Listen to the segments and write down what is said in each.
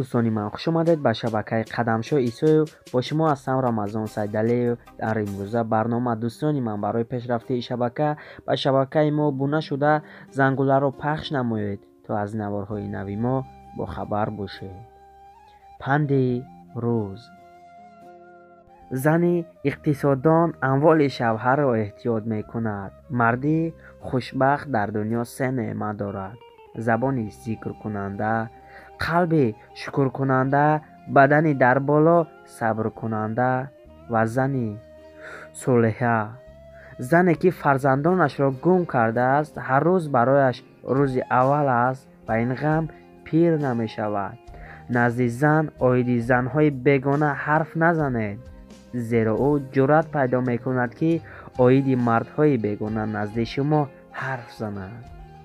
Дӯстони ман, хуш омадед ба шабакаи Қадамшо Исоев. Бо шумо ҳастам Рамазон Сайдалиев. Дар имрӯза барнома, дӯстони ман, барои пешрафти шабака ба шабакаи мо обуна шуда, зангуларо пахш намоед, то аз наворҳои нави мо бохабар бошед. Панди рӯз: зани иқтисоддон амволи шавҳарро эҳтиёт мекунад. Марди хушбахт дар дунё се неъмат дорад: забони зикркунанда, қалби шукркунанда, бадани дар боло сабркунанда ва зани солеҳа. Зане ки фарзандонашро гум кардааст, ҳар рӯз барояш рӯзи аввал аст ва ин ғам пир намешавад. Назди зан оиди занҳои бегона ҳарф назанед, зеро ӯ ҷуръат пайдо мекунад, ки оиди мардҳои бегона назди шумо ҳарф занад.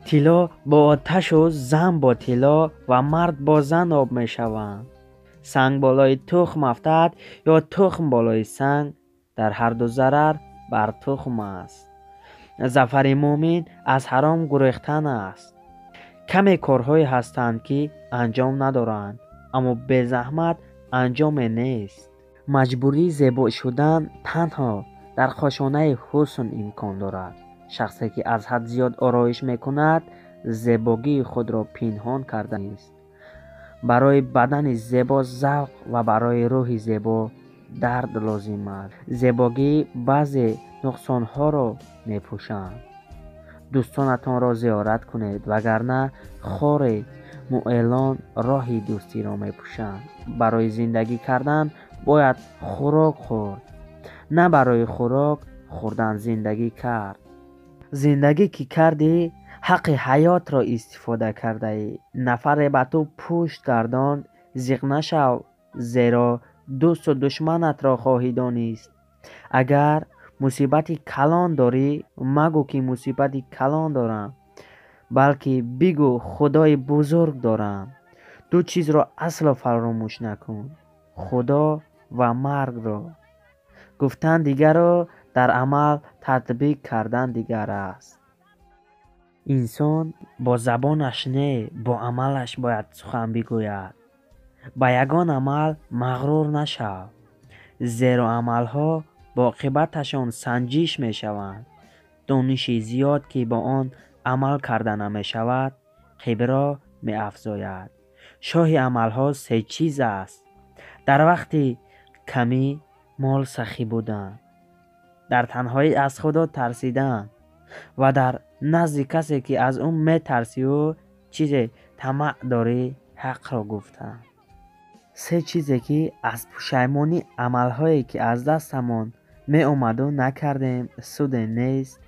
Тилло бо оташу зан бо тилло ва мард бо зан об мешаванд. Санг болои тухм афтад ё тухм болои санг, дар ҳарду зарар бар тухм аст. Зафари муъмин аз ҳаром гурехтан аст. Каме корҳое ҳастанд, ки анҷом надоранд, аммо безаҳмат анҷоме нест. Маҷбурии зебо шудан танҳо дар кошонаи ҳусн имкон дорад. Шахсе ки аз ҳад зиёд ороиш мекунад, зебогии худро пинҳон кардааст. Барои бадани зебо завқ ва барои рӯҳи зебо дард лозим аст. Зебогӣ баъзе нуқсонҳоро мепӯшанд. Дӯстонатонро зиёрат кунед, вагарна хори муэлон роҳи дӯстиро мепӯшанд. Барои зиндагӣ кардан бояд хӯрок хӯрд, на барои хӯрок хӯрдан зиндагӣ кард. Зиндагӣ ки кардӣ, ҳаққи ҳаётро истифода кардаӣ. Нафаре ба ту пушт гардонд, зиқ нашав, зеро дӯсту душманатро хоҳӣ донист. Агар мусибати калон дорӣ, магӯ ки мусибати калон дорам, балки бигӯ худои бузург дорам. Ду чизро асло фаромӯш накун: худо ва маргро. Гуфтан дигару дар амал татбиқ кардан дигар аст. Инсон бо забонаш не, бо амалаш бояд сухан бигӯяд. Ба ягон амал мағрур нашав, зеро амалҳо бо оқибаташон санҷиш мешаванд. Дониши зиёд, ки бо он амал карда намешавад, кибрро меафзояд. Шоҳи амалҳо се чиз аст: дар вақти камӣ мол сахӣ будан, дар танҳоӣ аз худо тарсидан ва дар назди касе ки аз ӯ метарсию чизе тамаъ дорӣ, ҳақро гуфтан. Се чизе ки аз пушаймонӣ амалҳое ки аз дастамон меомаду накардем, суде нест.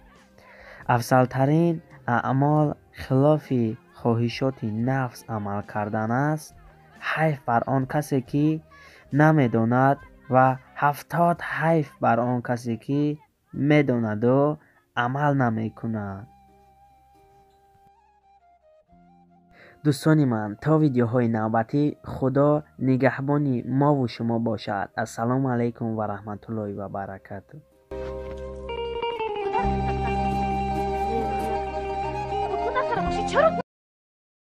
Афзалтарин аъмол хилофи хоҳишоти нафс амал кардан аст. Ҳайф бар он касе ки намедонад ва 70 ҳайф бар он касе ки медонаду амал намекунад. Дӯстони ман, то видеоҳои навбатӣ Худо нигаҳбони мову шумо бошад. Ассалому алайкум ва раҳматуллоҳи ва баракатуҳ. Чаро?